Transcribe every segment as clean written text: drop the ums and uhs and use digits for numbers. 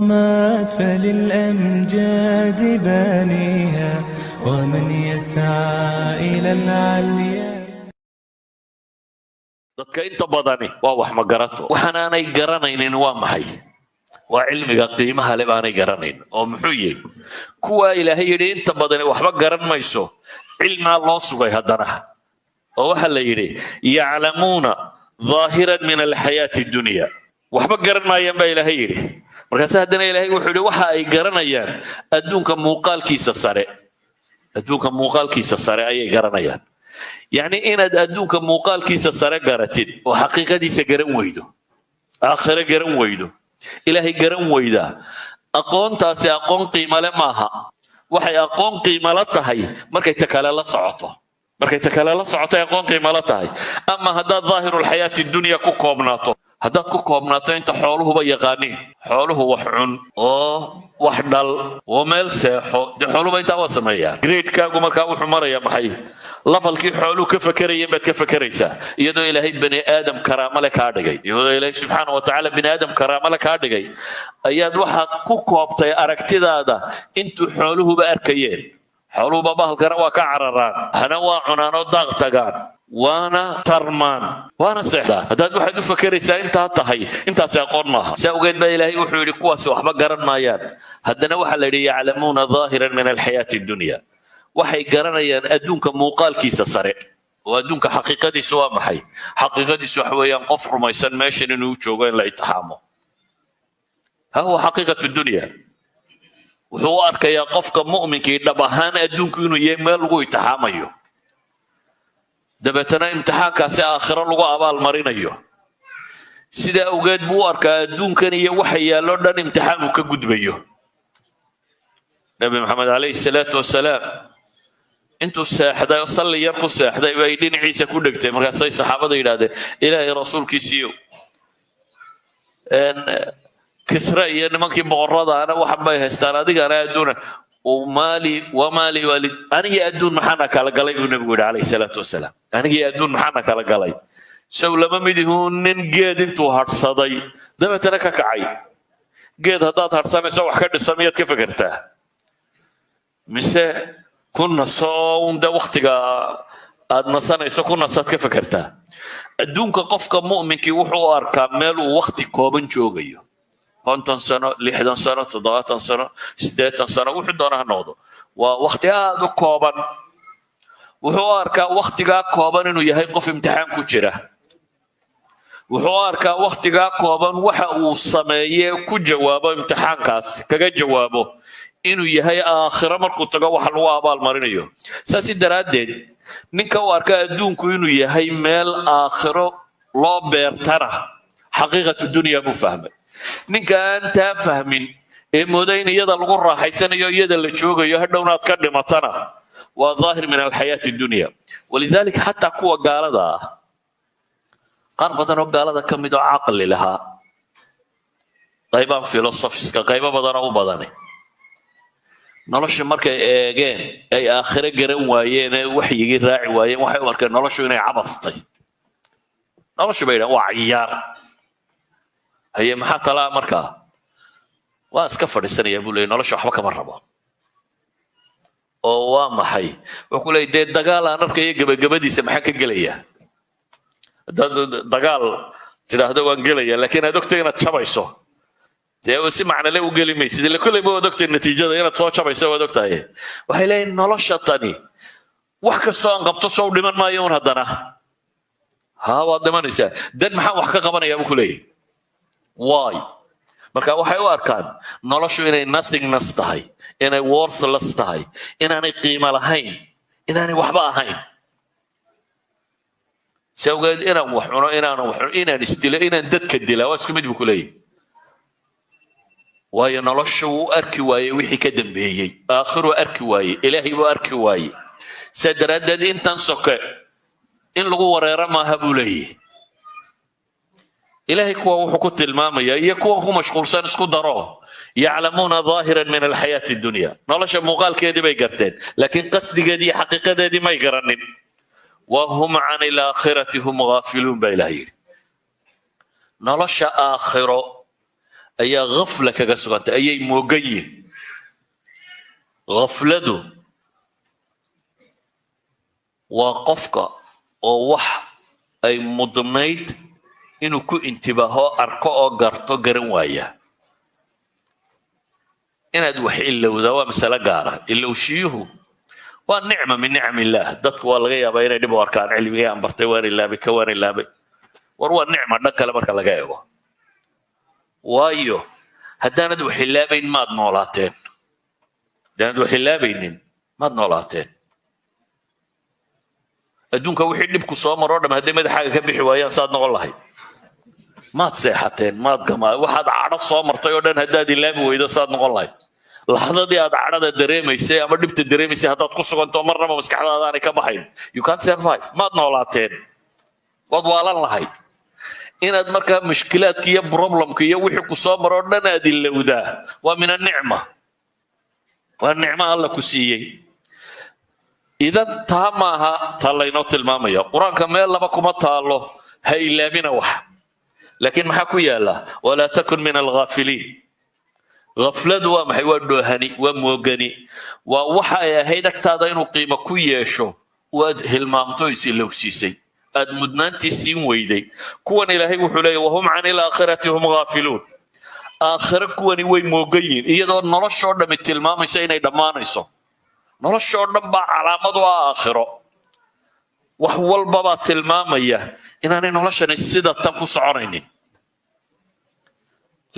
صمت فللأمجاد بانيها ومن يسعى إلى العليا. Dadka inta badani waa wax ma garato. Waxaanaanay garanaynin waa maxay? Waa cilmiga qiimaha le baanay garanayn. Oo muxuu yahay kuwaa Ilaahay yidhi inta badani waxba garan mayso? Cilmaa loo sugay haddana, oo waxaa la yidhi يعلمون ظاهرا من الحياة الدنيا. Waxba garan maayaan baa Ilaahay yidhi. Markaase haddana Ilaahay wuxuu yidhi waxa ay garanayaan adduunka muuqaalkiisa sare, adduunka muuqaalkiisa sare ayay garanayaan. Yacni inaad adduunka muuqaalkiisa sare garatid oo xaqiiqadiisa garan weydo, aakhire garan weydo, Ilaahay garan weydaa, aqoontaasi aqoon qiimale maaha. Waxay aqoon qiimala tahay markay ta kale la socoto. Markay ta kale la socotay aqoon qiimala tahay. Ama haddaad ظاهر الحياة الدنيا ku koobnaato, haddaad ku koobnaato inta xooluhuba yaqaaniin, xooluhu wax cun oo wax dhal oo meel seexo, dee xooluhuba intaa waa sameeyaan. Gradekaagu markaa wuxuu marayaa maxay? Levelkii xooluhu ka fakerayeen baad ka fakeraysaa, iyadoo Ilaahay bani aadam karaamo le kaa dhigay, iyadoo Ilaahay subxaana wa tacaala bani aadam karaamo le kaa dhigay, ayaad waxaad ku koobtay aragtidaada intuu xooluhuba arkayeen. Xooluhuba bahalkana waa ka cararaan, hana waa cunaan oo daaq tagaan, waana tarmaan, waana seexdaan. Haddaad waxaad u fakeraysaa intaa tahay, intaasi aqoon maaha. Si awgeed baa Ilaahay wuxuu yidhi kuwaasi waxba garan maayaan. Haddana waxaa la yidhi يعلمون ظاهرا من الحياة الدنيا. Waxay garanayaan adduunka muuqaalkiisa sare. Oo adduunka xaqiiqadiisu waa maxay? Xaqiiqadiisu waxa weeyaan qof rumaysan meeshan inuu joogo in la itixaamo. ها هو حقيقة الدنيا. Wuxuu u arkayaa qofka mu'minkii dhab ahaan adduunku inuu yahay meel lagu itixaamayo, dabeetana imtixaankaasi aakhiro lagu abaal marinayo. Sidaa awgeed buu u arkaa adduunkan iyo waxa yaallo dhan imtixaan uu ka gudbayo. Nabi Maxamed calayhi salaatu wasalaam intuu seexday oo salli yar ku seexday bay dhinaciisa ku dhegtay. Markaasay saxaabada yidhahdeen: "Ilaahay rasuulkiisiiyo, Kisre iyo nimankii boqorradaana waxan bay haystaan, adigana adduuna." "مالي ومالي والد", anigii adduun maxaana kala galay, buu Nebigu yidhi calayhi salaatu wasalaam. "Anigii adduun maxaana kala galay? Sow lama mid ihuun nin geed intuu hadhsaday dabeetana ka kacay? Geed haddaad hadhsanayso, wax ka dhisa miyaad ka fekertaa, mise ku naso un? De waktiga aad nasanayso ku nasaad ka fekertaa." Adduunka qofka mu'minkii wuxuu u arkaa meel uu wakti kooban joogayo, 50 sano, 60 sano, 70 sano, 80 sano, wuxuu doona ha noqdo, waa wakti aada u kooban. Wuxuu u arkaa waktigaa kooban inuu yahay qof imtixaan ku jira. Wuxuu u arkaa waktigaa kooban waxa uu sameeye ku jawaabo imtixaankaas kaga jawaabo inuu yahay aakhiro markuu tago waxa lagu abaalmarinayo. Saasi daraaddeed ninka u arka adduunku inuu yahay meel aakhiro loo beertana حقيقة الدنيا buu fahmay. Ninka aan taa fahmin ee mooda in iyada lagu raaxaysanayo, iyada la joogayo, hadhowna aad ka dhimatana, waa ظاهر من الحياة الدنيا. ولذلك xataa kuwa gaalada ah, qaar badan oo gaalada ka mid oo caqli lahaa, qaybaan philosophiska, qaybo badanoo u badani, nolosha markay eegeen ay aakhiro garan waayeen ee waxyigii raaci waayeen, waxay u arkeen noloshu inay cabaftay. Noloshu bay yidhahan waa ciyaar. Haye, maxaa talaa markaa? "Waan iska fadhiisanayaa," buu leeyay, "nolosha waxba kama rabo." Oo waa maxay? Wuxuu ku leeyay: "Dee dagaal aan arkayo gebagabadiisa maxaa ka gelaya?" Haddaad dagaal tidhaahdo "waan gelaya", laakiin aad ogtay inaad jabayso, dee si macnale u geli maysid. Ille kolleyba waad ogtay natiijada, inaad soo jabayso waad ogtahay. Waxay leeyihin: "Nolosha tani wax kastoo aan qabto sow dhiman maayo un haddana?" "Haa, waad dhimanaysaa." "Dan maxaan wax ka qabanayaa?" buu ku leeyahy. Why? Marka waxay u arkaan noloshu inay nothingness tahay, inay worthless tahay, inaanay qiimo lahayn, inaanay waxba ahayn. Si awgeed inaan wax cuno, inaanan wax cuno, inaan isdilo, inaan dadka dilaa, waa isku mid, buu ku leeyahy. Waayo, nolosha wuu arki waayey wixii ka dambeeyey, aakhiruu arki waayey, Ilaahay buu arki waayey. Saa daraaddeed intan soke in lagu wareero maaha, buu leeyahy. Ilaahay kuwa wuxuu ku tilmaamayaa iyo kuwan ku mashquulsan isku daro: يعلمون ظاهرا من الحياة الدنيا. Nolosha muuqaalkeedii bay garteen, laakiin qasdigeedii iyo xaqiiqadeedii may garanin. وهم عن الآخرة هم غافلون, baa Ilaah yidhi. Nolosha aakhiro Ayaa ghafla kaga sugantay, ayay moogan yihin. Ghafladu waa qofka oo wax ay mudnayd inuu ku intibaaho, arko oo garto garan waaya. Inaad wax ilowdaa waa masale gaara. Ilowshiyuhu waa nicma min nicam illaah. Dadku waa laga yaabaa inay dhib u arkaan: cilmigii aan bartay waan ilaabay, ka waan ilaabay. War, waa nicma dhan kale marka laga eego, waayo haddaanad wax ilaabayn maad noolaateen. Haddaanad wax ilaabaynin maad noolaateen. Adduunka wixii dhibku soo maroo dham hadday madaxaaga ka bixi waayaan, saad noqon lahayd? Maad seexateen, maad gamaa. Waxaad cadho soo martay oo dhan haddaad ilaabi weydo, saad noqon lahayd? Laxdadii aad cadhada dareemaysay ama dhibta dareemaysay haddaad ku suganto, marnaba maskaxdaada aanay ka baxayn, you can't survive. Maad noolaateen, waad waalan lahayd. Inaad markaa mushkilaadka iyo problemka iyo wixii ku soo maroo dhan aad ilowdaa waa min annicma, waa nicmo Alla ku siiyey. Idan taa maaha taa laynoo tilmaamaya. Qur-aanka meel laba kuma taalo ha ilaabina wax, laakiin maxaa ku yaala? Walaa takun min alghaafiliin. Ghafladu waa maxay? Waa dhoohani, waa moogani, waa waxa ay ahayd agtaada inuu qiimo ku yeesho waad hilmaamto, is ilowsiisay, aad mudnaantii siin weyday. Kuwan Ilaahay wuxuu leeyahy: wahum cani alaakhirati hum ghaafiluun. Aakhire kuwani way moogan yihin, iyadoo noloshoo dhammi tilmaamaysa inay dhammaanayso. Noloshoo dhan baa calaamad u ah aakhiro. Wax walbabaa tilmaamaya inaanay noloshani sida tan ku soconaynin,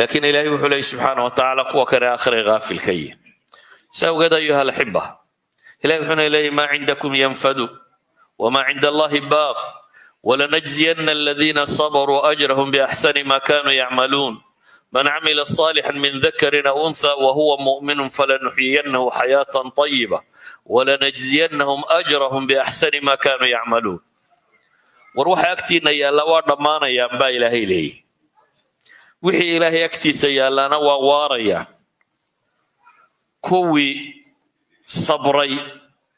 laakiin Ilaahay wuxuu leeyay subxaana wa tacaala kuwa kale aakhiray ghaafil ka yihin. Saa awgeed, ayuha alaxiba, Ilahay wuxuuna leeyahy: maa cindakum yanfadu wamaa cinda Allahi baaq walanajziyana aladiina sabaruu ajrahum biaxsani ma kanuu yacmaluun. Man camila صaalixا min dakarin aw unha wahuwa mu'minu falanuxyiyanahu xayaatan طayiba walanajziyanahum ajrahum biaxsani ma kanuu yacmaluun. War, waxa agtiinna yaalla waa dhammaanayaan baa Ilaahay leeyahy, wixii Ilaahay agtiisa yaallana waa waarayaan. Kuwii sabray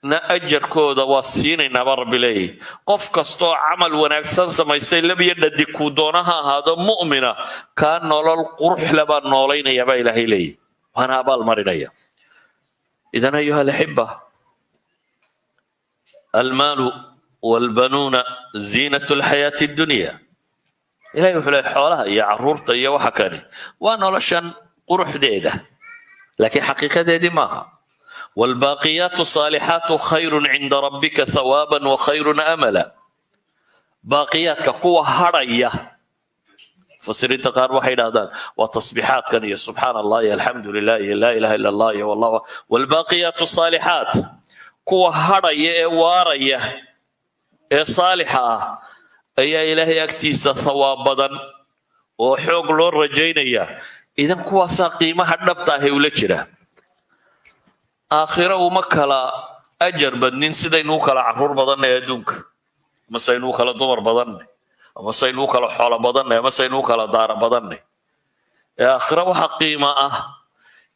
na ajarkooda waa siinaynaa baa Rabbi leeyahy. Qof kastoo camal wanaagsan samaystay, labiyo dhadig kuu doona ha ahaado, mu'mina kaa nolol quruxle baa noolaynaya baa Ilaahay leeyahy, waana abaal marinaya. Idan, ayuha alaxiba, almaalu walbanuuna ziinatu alxayaati addunya. Ilahay wuxuu leeyahy xoolaha iyo carruurta iyo waxa kani waa noloshan quruxdeeda, laakiin xaqiiqadeedii maaha. waalbaaqiyaatu asaalixaatu khayrun cinda rabbika thawaaban wa khayrun amala. Baaqiyaadka, kuwa hadhaya, mufasiriinta qaar waxay idhahdaan waa tasbiixaadkan iyo subxaana Allah iyo alxamdu lilah iyo laa ilaha illa Allah iyo wallah. Waalbaaqiyaatu asaalixaat, kuwa hadhaya ee waaraya ee saalixa ah ayaa Ilaahay agtiisa thawaab badan oo xoog loo rajaynaya. Idan kuwaasaa qiimaha dhabta ahi ula jira. Aakhiro uma kala ajar badnin sidaynu u kala carruur badannay adduunka, ama saynu u kala dumar badannay, ama saynu u kala xoolo badannay, ama saynu u kala daara badannay. Ee aakhiro waxa qiimo ah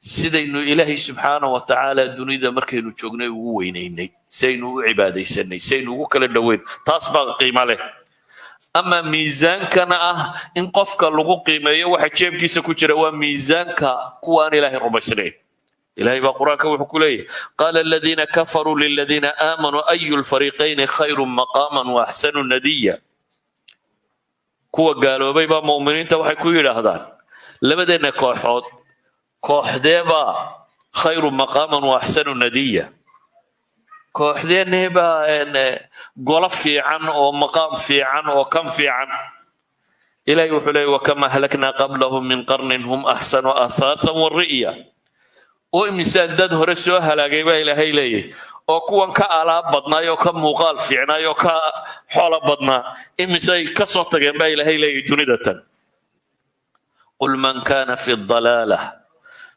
sidaynu Ilaahay subxaana wa tacaala dunida markaynu joognay ugu weynaynay, saynu u cibaadaysanay, saynu ugu kala dhoweyn. Taas baa qiimo leh. Ama miisaankana ah in qofka lagu qiimeeyo waxa jeebkiisa ku jira waa miisaanka kuwa aan Ilaahay rumaysnayn. Ilahay baa Qur-aanka wuxuu ku leeyahy: qaala aladiina kafaruu liladiina aamanuu ayu lfariiqayni khayrun maqaaman wa axsanu nadiya. Kuwa gaaloobay baa mu'miniinta waxay ku yidhaahdaan: labadeenna kooxood kooxdeebaa khayru maqaaman wa axsanu nadiya? Kooxdeennee baa golo fiican oo maqaam fiican oo kan fiican? Ilahay wuxuu leeyay: wakam ahlaknaa qablahum min qarnin hum axsanu athaasan wa ri'ya. Oo imisaan dad hore soo halaagay baa Ilaahay leeyahy, oo kuwan ka alaab badnaay oo ka muuqaal fiicnaay oo ka xoolo badnaa, imisay ka soo tageen baa Ilaahay leeyahy dunida tan. Qul man kana fi dalaalah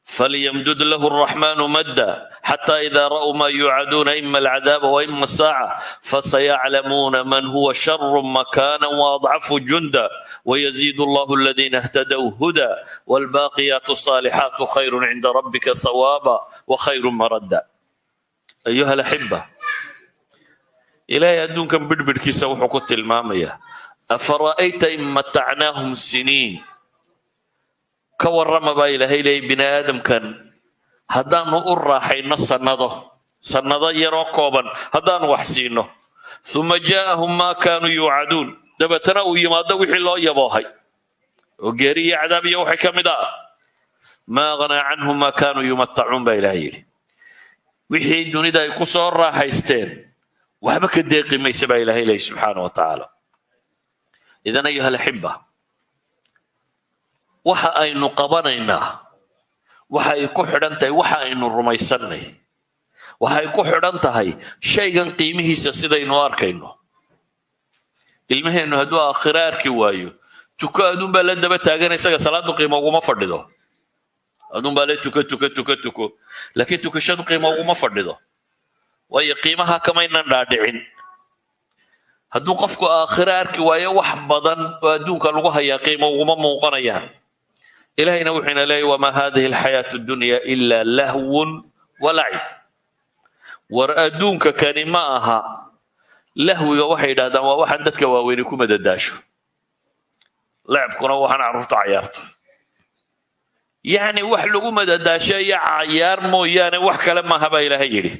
falyamdud lahu الرحمن مدا حتى إذا رأوا ما يوعدون إما العذاب وإما الساعة فسيعلمون من هو شر مكانا وأضعف جندا ويزيد الله الذين اهتدوا هدى والباقيات الصالحات خير عند ربك ثوابا وخير مردا. أيها الأحبة، Ilaahay adduunkan bidhbidhkiisa wuxuu ku tilmaamayaa: afara'ayta in matacnaahum siniin. Ka warrama, baa Ilaahay leeyay, bini aadamkan haddaanu u raaxayno sannado, sannado yaroo kooban haddaanu wax siino, ثم جاءهم ما كانوا يوعدون, dabeetana uu yimaado wixii loo yaboohay oo geeri iyo cadaab iyo waxay ka mid ah, ما أغنى عنهم ما كانوا يمتعون, baa Ilahay yidhi. Wixii dunida ay ku soo raaxaysteen waxba ka deeqi maysa, baa Ilahay leeyay subxaana wa tacaala. إذن أيها الأحبة, waxa aynu qabanaynaa waxa ay ku xidhan tahay waxa aynu rumaysannay, waxay ku xidhan tahay shaygan qiimihiisa sidaynu arkayno. Ilmaheennu hadduu aakhiro arki waayo, tuko aduunbaa la daba taagan. Isaga salaadu qiimo uguma fadhido. Aduunbaa le tuko, tuko, tuko, tuko, laakiin tukashadu qiimo uguma fadhido, waayo qiimaha kamaynan dhaadhicin. Hadduu qofku aakhiro arki waayo, wax badan oo adduunka lagu hayaa qiimo uguma muuqanayaan. Ilahayna wuxuuna leeyahy: وما هذه الحياة الدنيا إلا لهو ولعب. War adduunka kani ma aha. Lahwiga waxay yidhahdaan waa waxaan dadka waaweyni ku madadaasho, lacabkuna waxaan carruurta cayaarto. Yacni wax lagu madadaasho iyo cayaar mooyaane wax kale maaha, baa Ilaahay yidhi.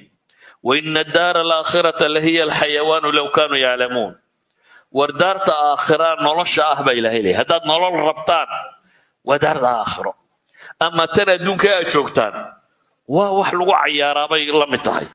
وإن الدار الآخرة لهي الحيوان لو كانوا يعلمون. War daarta aakhira nolosha ah, baa Ilahay leeyahy. Haddaad nolol rabtaan, waa daarta aakhiro, ama tan adduunka aad joogtaan waa wax lagu cayaaraabay la mid tahay.